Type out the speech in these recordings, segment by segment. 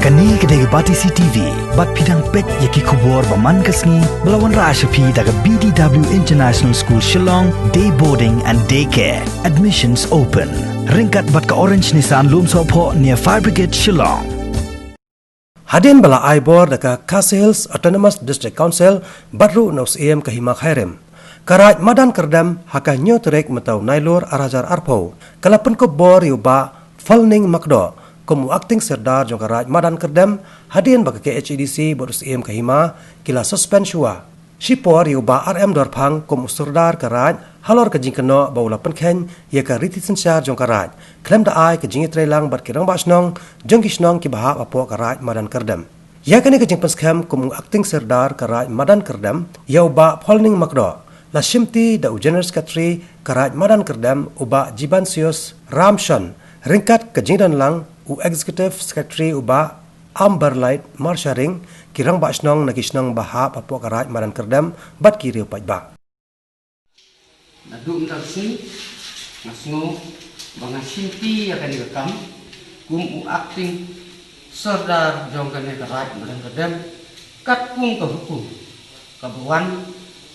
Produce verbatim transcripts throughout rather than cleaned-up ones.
Kane ka dei ka Batesi T V, bad phi dang peit ïa ki khubor ba man ka sngi, ba la wanrah sha phi da ka B D W International School Shillong, Day Boarding and Day Care. Admissions open. Ryngkat bad ka Orange Nissan Lumsohphoh near Fire Brigade Shillong. Hadien ba la ai bor da ka Khasi Hills Autonomous District Council, bad ruh na u Syiem ka Hima Khyrim, ka Raid Madan Kyrdem ha ka hynñiew tarik mynta u Nailur ar hajar arphew, ka la pynkup bor ïa u Bah Phalning Makdoh kum u Acting Sordar jong ka Raid Madan Kyrdem, hadien ba ka K H A D C bad u Syiem ka Hima ki la suspend shuwa shipor ïa u Bah R M Dorphang kum u Sordar ka Raid, halor ka jingkynnoh ba u la pynkheiñ ïa ka riti synshar jong ka Raid, khlem da ai ka jingïatreilang bad ki rangbah shnong jong ki shnong kiba hap hapoh ka Raid Madan Kyrdem. Ïa kane ka jingpynskhem kum u Acting Sordar ka Raid Madan Kyrdem ïa u Bah Phalning Makdoh, la shimti da u General Secretary ka Raid Madan Kyrdem u Bah Jibansius Ramshon, ryngkat ka jingdon lang u Executive Secretary u Bah Amberlight Marsharing, ki rangbah shnong na ki shnong ba hap hapoh ka Raid Madan Kyrdem bad ki riew paidbah. Naduh mynta ka sngi, nga sngew ba nga shimti ïa kane ka kam kum u Acting Sordar jong kane ka Raid Madan Kyrdem, katkum ka hukum kaba wan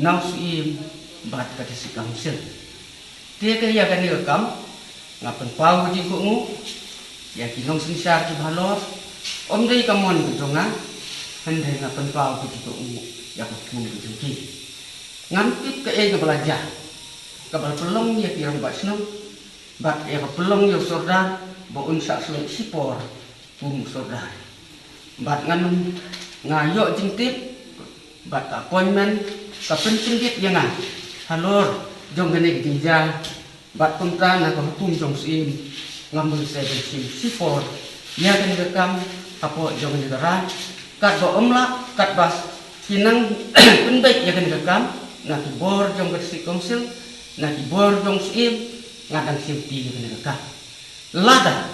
na u Syiem bad ka District Council. Te ka ïa kane ka kam, nga pynpaw ka jingkohnguh ïa ki nongsynshar kiba halor. Ym dei ka mon ka jong nga, hynrei nga pynpaw ka jingkohnguh ïa ka khun ka jong ki. Ngam tip kaei kaba la jia, kaba la pynlong ïa ki rangbah shnong bad ïa ka pynlong ïa u Sordar ba un shah shlur shipor kum u Sordar. Bad ngan, nga ïoh jingtip ba ka appointment ka pynkyndit ïa nga halor jong kane ka jingjia. Bad kumta na ka hukum jong u Syiem, ngam lehse ban shim shipor ïa kane ka kam hapoh jong kane ka Raid, katba ym lah, katba ki nang pynbeit ïa kane ka kam na ki bor jong ka District Council, na ki bor jong u Syiem, nga dang shimti ïa kane ka kam. Lada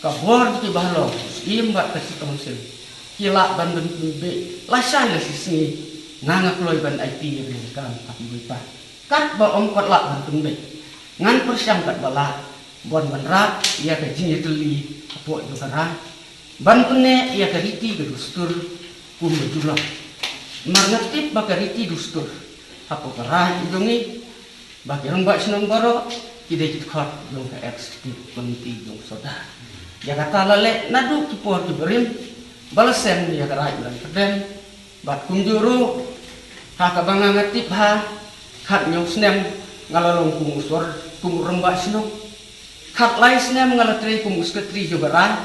ka bor kiba halor u Syiem bad ka District Council ki lah ban pynbeit lashai lashisngi, nga, nga kloi ban aiti ïa kane ka kam ha kiwei pat. Katba ym pat lah ban pynbeit, ngan pyrshang katba lah ban wanrah ïa ka jingïatylli hapoh jong ka Raid, ban pynneh ïa ka riti ka dustur kumba ju long. Namar nga tip ba ka riti dustur hapoh ka Raid jong ngi, ba ki rangbah shnong baroh ki dei ki dkhot jong ka Executive Committee jong u Sordar. Ïa kata la leh naduh ki por kiba rim ba la seng ïa ka Raid Madan Kyrdem. Bad kumjuh ruh, ha kaba nga, nga tip ha, khathynñiew snem nga la long kum u sor, kum u rangbah shnong. Khatlai snem nga la trei kum u Secretary jong ka Raid,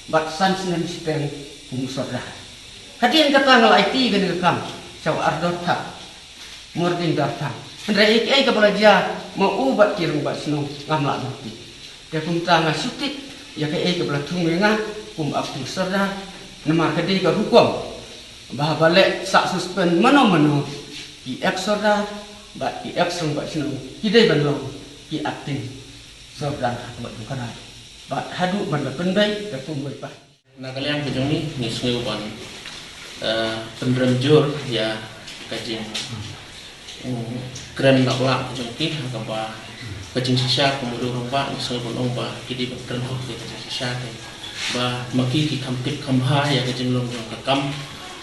bad san snem shiteng kum u Sordar. Hadien kata nga la aiti ïa kane ka kam sha u Ardor Thang, Mording Darthang. Hynrei ei ei kaba la jia, ma u bad ki rangbah shnong ngam lah ban tip. Te kumta nga shu tip ïa kaei kaba la thung ïa nga kum u Acting Sordar, namar ka dei ka rukom ba haba leh shah suspend mano mano, ki ex Sordar bad ki ex rangbah shnong ki dei ban long ki Acting Sordar hapoh jong ka Raid. Bad haduh ban da pynbeit katkum wei pat. Na ka liang ka jong ngi, ngi sngew ban, eh, pynrem jur ïa ka jing, mm, kren lap lap ka jong ki, ha kaba ka jingshisha ka mudui rangbah, ngi sngew ban ong ba ki dei ban kren hok ïa ka jingshisha te. Ba ma ki ki kham tip kham bha ïa ka jinglong jong ka kam,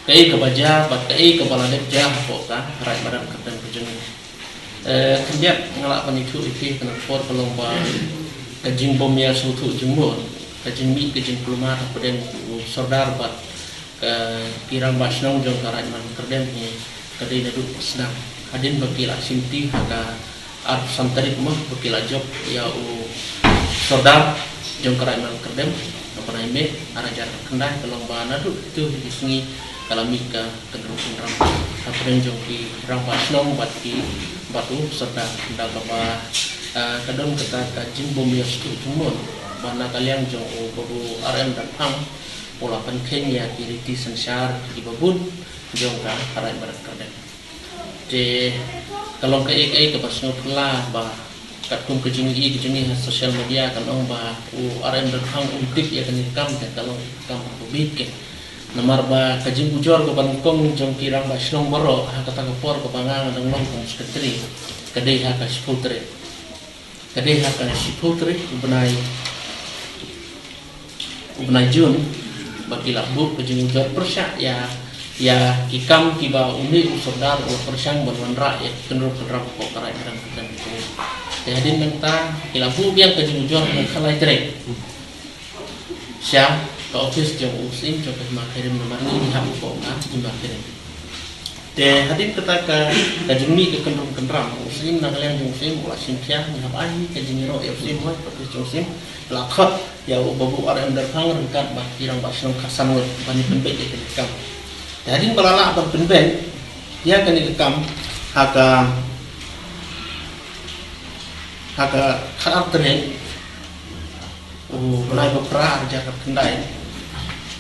kaei kaba jia bad kaei kaba la dep jia hapoh ka Raid Madan Kyrdem ka jong ngi. Eh, khyndiat nga lah ban ïathuh ïa phi, ka na ka por ka long ba ka jingbym ïasngewthuh jingmut, ka jingmih ka jingkulmar hapdeng u Sordar bad, eh, ki rangbah shnong jong ka Raid Madan Kyrdem hi, ka dei naduh sdang. Hadien ba ki la shimti ha ka arphew san tarik mo, ba ki la jop ïa u Sordar jong ka Raid Madan Kyrdem, ka bnai May ar hajar khyndai, ka long ba naduh kito ki sngi ka la mih ka kynrung kynram hapdeng jong ki rangbah shnong bad ki, bad u Sordar, da kaba, ah, ka don kata ka jingbym ïasngewthuh jingmut ba na ka liang jong u Babu R M Darphang u la pynkheiñ ïa ki riti synshar kiba bun jong ka Raid Madan Kyrdem. Te ka long kaei kaei kaba sngewphylla ba katkum ka jingïohi ka jong ngi ha social media kan ong ba u R M Darphang um tip ïa kane ka kam, te ka long ka kam kaba bieit. Namar ba ka jingujor kaba nyngkong jong ki rangbah shnong baroh ha kata ka por kaba nga nga dang long kum u secretary, ka dei ha ka shiphew tarik. Ka dei ha ka shiphew tarik u bnai, u bnai June, Ba ki la buh ka jingujor pyrshah ïa, ïa ki kam kiba u mih u sordar u la pyrshang ban wanrah ïa ki kynrum kynram hapoh ka raid madan ka kren. Te hadien nangta ki la buh biang ka jingujor na khalai trei sha ka office jong u Syiem jong ka Hima Khyrim namar ngi hap hapoh ka Hima Khyrim. Te hadien kata ka, ka jingmih ka kynrum kynram, u Syiem na ka liang jong u Syiem u la shim khia, ngi hap ai ka jingïaroh ïa u Syiem, hoi ka office jong u Syiem la khot ïa u Babu R M Darphang ryngkat bad ki rangbah shnong khatsan ngut ban ïa pynbeit ïa kane ka kam. Te hadien ba la lah ban pynbeit ïa kane ka kam ha ka, ha ka khatar tarik u bnai ba phra ar hajar khatkhyndai,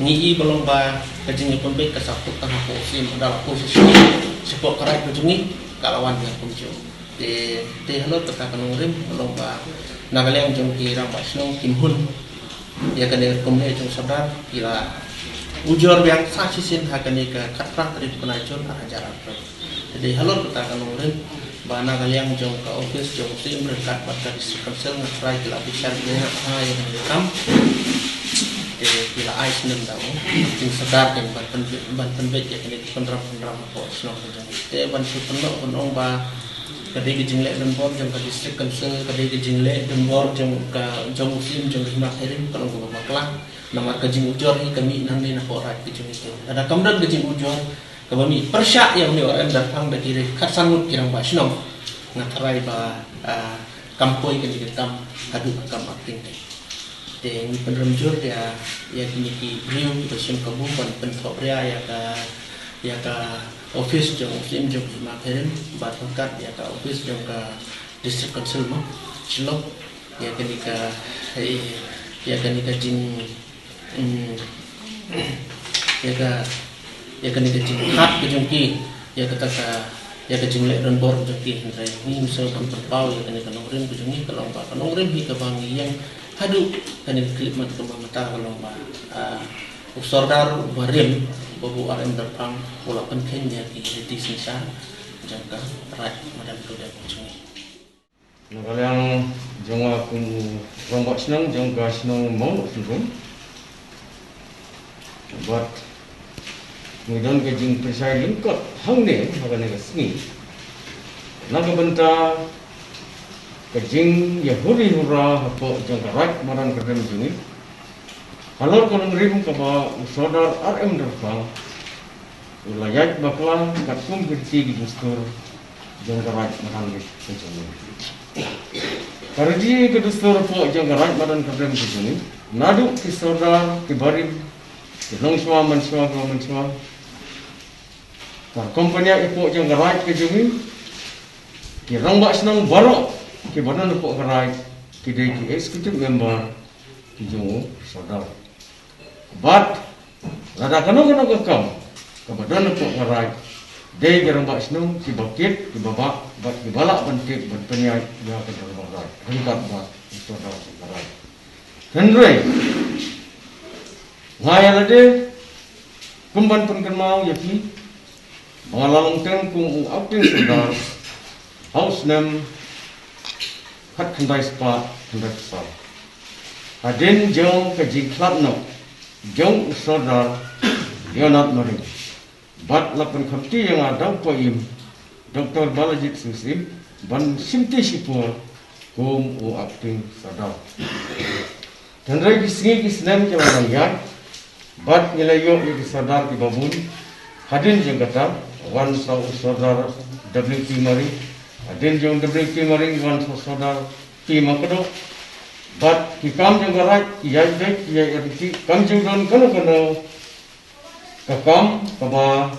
ngi i ba long ba ka jingïapynbeit ka sa put tang hapoh u Syiem, da la poi sha shnong, shapoh ka raid ka jong ngi ka la wan biang kumjuh. Te, te halor kata ka nongrim ka long ba na ka liang jong ki rangbah shnong kim hun ïa kane ka kumne jong u sordar, ki la ujor biang sa shisien ha kane ka khatphra tarik bnai Jun ar hajar arphew. Te dei halor kata ka nongrim ba na ka liang jong ka office jong u Syiem ryngkat bad ka District Council nga trai ki la bishar bniah ha ïa kane ka kam. Te ki la ai snem da u Syiem sordar kin ban pynbeit, ban pynbeit ïa kane ka kynram kynram hapoh shnong ka jong. Te ban shu pynlong ban ong ba ka dei ka jingleh donbor jong ka District Council, ka dei ka jingleh donbor jong ka, jong u Syiem jong ka Hima Khyrim ka long kaba bakla. Namar ka jingujor hi ka mih nangne napoh raid ka jong ngi te. Lada kam don ka jingujor kaba mih pyrshah ïa une u R M Darphang da ki re khatsan ngut ki rangbah shnong, nga trai ba, ah, kam poi kane ka kam haduh ka kam acting te. Te ngi pynrem jur ïa, ïa kine ki briew kiba shim kabu ban pynthohbria ïa ka, ïa ka office jong u Syiem jong ka Hima Khyrim bad ryngkat ïa ka office jong ka District Council mo Shillong, ïa kane ka, eh, ïa kane ka jing, mm, ïa ka, ïa kane ka jingkhot ka jong ki, ïa kata ka, ïa ka jingleh donbor ka jong ki. Hynrei ngi shu ban pynpaw ïa kane ka nongrim ka jong ngi ka long ba ka nongrim hi kaba ngi ïeng haduh kane ka khyllipmat kaba mynta ka long ba, ah, u sordar uba rim, Babu R M Darphang u la pynkheiñ ïa ki riti synshar jong ka raid madan ka jong ngi. Na ka liang jong nga kum u rangbah shnong jong ka shnong Mawnoh Synrum, bad ngi don ka jingpynshai lyngkot hangne ha kane ka sngi na ka bynta ka jingïahuri hura hapoh jong ka raid madan ka rim jong ngi halor ka nongrim kaba u sordar R M Darphang u la ïaid bakla katkum ki riti ki dustur jong ka raid madan ka jong ngi. Ka riti ka dustur hapoh jong ka raid madan ka rim ka jong ngi, naduh ki sordar ki barim, ki longshuwa manshuwa ki manshuwa, ka company hapoh jong ka raid ka jong ngi, ki rangbah shnong baroh kiba don hapoh ka raid ki dei ki executive member ki jong u sordar. Bad lada kano kano ka kam kaba don hapoh ka raid, dei ki rangbah shnong kiba kit, kiba bah bad kiba lah ban tip ban pynïaid ïa ka dorbar raid ryngkat bad u sordar ka raid. Hynrei nga ïa lade kum ban pynkynmaw ïa phi ba nga la long teng kum u acting sordar ha u snem khatkhyndai spah khyndai spah hadien jong ka jingkhlad noh jong u sordar Leonard Maring. Bad la pynkhamti ïa nga da u paiem Doctor Balajied Singh Syiem ban shimti shipor kum u acting sordar. Hynrei ki sngi ki snem ki la wan ïaid bad ngi la ïoh ïa ki sordar kiba bun. Hadien jong kata wan sa u sordar W P Maring, hadien jong W P Maring wan sa u sordar P Makdoh. Bad ki kam jong ka raid ki ïaid beit ki ïaid riti, kam ju don kano kano ka kam kaba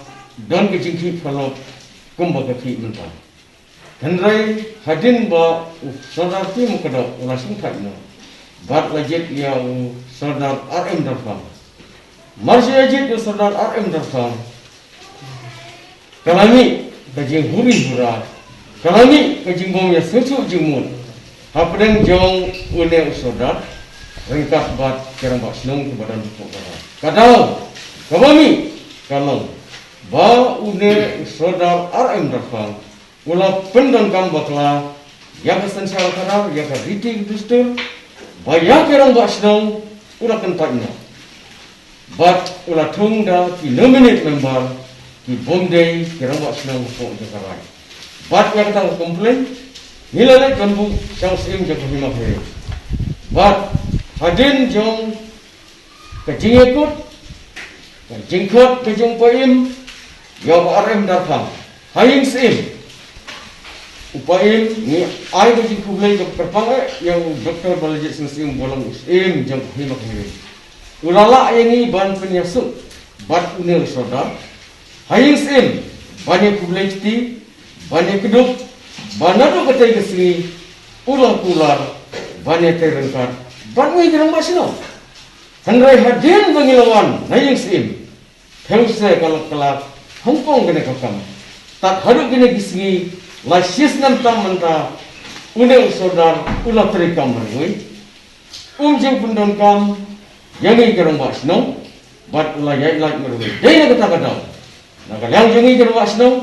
don ka jingkhih paralok kumba ka khih mynta. Hynrei hadien ba u sordar P Makdoh u la shongthait noh bad la jied ïa u sordar R M Darphang, mar shu ïa jied ïa u sordar R M Darphang, ka la mih ka jinghuri hura, ka la mih ka jingbym ïasngewthuh jingmut hapdeng jong une u sordar ryngkat bad ki rangbah shnong kiba don hapoh ka raid. Ka daw kaba mih ka long ba une u sordar R M Darphang u la pyndonkam bakla ïa ka synshar khadar, ïa ka riti dustur, ba ïa ki rangbah shnong u la kyntait noh. Bad u la thung da ki nominate member ki bym dei ki rangbah shnong hapoh jong ka raid. Bad ïa kata ka complain ngi la leit ban buh sha u Syiem jong ka Hima Kynrad. Bad hadien jong ka jingïakut, ka jingkhot ka jong u Paiem ïa u Bah R M Darkhang. Ha ïing Syiem, u Paiem, ngi ai ka jingkhublei ka kyrpang eh ïa u Doktor Balajied Sing Syiem, ba long u Syiem jong ka Hima Kynrad. U la lah ïa ngi ban pynïasuk bad une u sordar ha ïing Syiem, ban ïakhublei kti, ban ïakdup, ba naduh katei ka sngi u la kular ban ïatrei ryngkat bad ngi ki rangbah shnong. Hynrei hadien ba ngi la wan na ïing Syiem, pynshai ka la kylla hangkong kane ka kam. Tad haduh kine ki sngi, la shisnem tam mynta, une u sordar u la treikam marwei. Um ju pyndonkam ïa ngi ki rangbah shnong bad u la ïaid lait marwei. Dei na kata ka daw, na ka liang jong ngi ki rangbah shnong,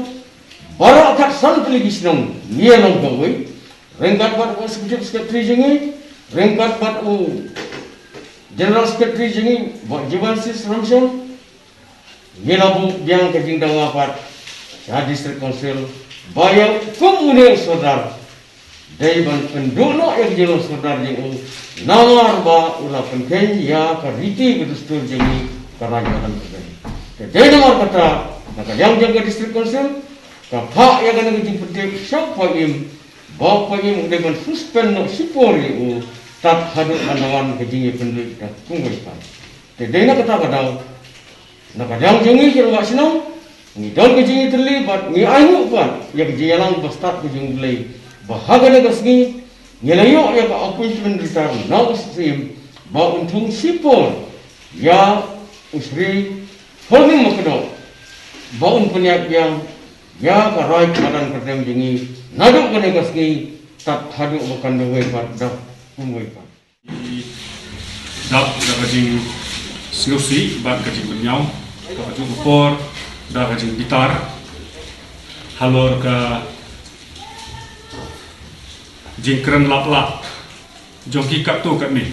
baroh khatsan tylli ki shnong ngi ïalong kawei, ryngkat bad u executive secretary jong ngi, ryngkat bad u general secretary jong ngi, Bah Jiwansis Ramshon. Ngi la buh biang ka jingdawa pat sha District Council ba ïa u kum une u sordar, dei ban pynduh noh ïa ka jinglong sordar jong u, namar ba u la pynkheiñ ïa ka riti ka dustur jong ngi, ka raid madan ka dei. Te dei namar kata, na ka liang jong ka District Council ka phah ïa kane ka jingpyntip sha u Paiem, ba u Paiem u dei ban suspend noh shipor ïa u, tad haduh ban da wan ka jingïapynduh da kumwei pat. Te dei na kata ka daw, na ka liang jong ngi ki rangbah shnong, ngi don ka jingïatylli bad ngi ainguh pat ïa ka jingïalang ba stad ka jong U Blei, ba ha kane ka sngi ngi la ïoh ïa ka appointment letter na u Syiem, ba un thung shipor ïa u Shri Hornung Makdoh, ba un pynïaid biang ïa ka raid madan kyrdem jong ngi, naduh kane ka sngi tad haduh ba kan da wei pat, da kumwei pat. Dap da ka jingsngewsih bad ka jingpynïaw, ka juh ka por da ka jingbitar halor ka jingkren lap lap jong ki katto katne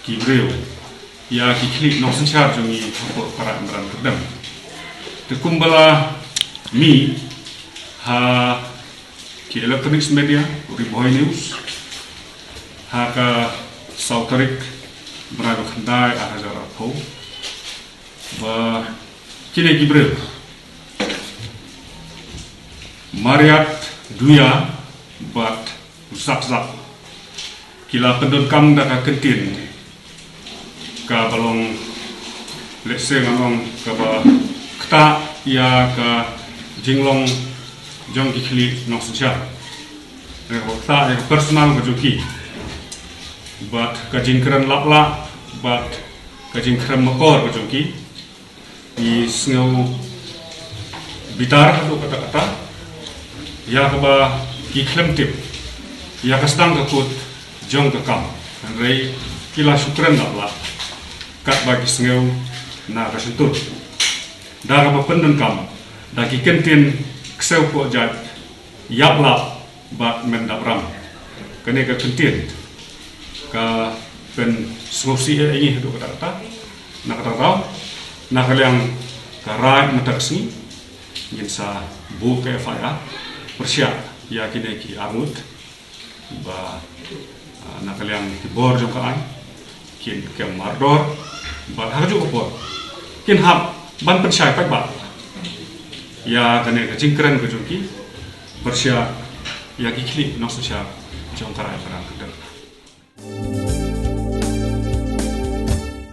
ki briew ïa ki khlieh nongsynshar jong ngi hapoh ka raid madan kyrdem. Te kumba la mih ha ki electronics media, Ri Bhoi News, ha ka saw tarik bnai ba khyndai ar hajar arphew, ba kine ki briew, Mariat Duya bad u Zak Zak, ki la pyndonkam da ka kyntien kaba long, lehse ngan ong, kaba ktah ïa ka jinglong jong ki khlieh nongsynshar. Kaba ktah ïa ka personal ka jong ki. Bad ka jingkren lap lap bad ka jingkren makor ka jong ki, ngi sngew bitar haduh katta katta ïa kaba ki khlem tip ïa ka sdang ka kut jong ka kam. Hynrei ki la shu kren lap lap katba ki sngew na ka shyntur, da kaba pyndonkam da ki kyntien ksew poh jait, ïap lap bad men dap ram. Kane ka kyntien ka pynsngewsih ïa ngi haduh katta katta. Na kata ka daw, na ka liang ka raid mynta ka sngi, ngin sa buh ka F I R pyrshah ïa kine ki arngut, ba, ah, na ka liang ki bor jong ka aiñ kin kem mardor, bad ha kajuh ka por kin hap ban pynshai paidbah ïa kane ka jingkren ka jong ki pyrshah ïa ki khlieh nongsynshar jong ka raid madan kyrdem.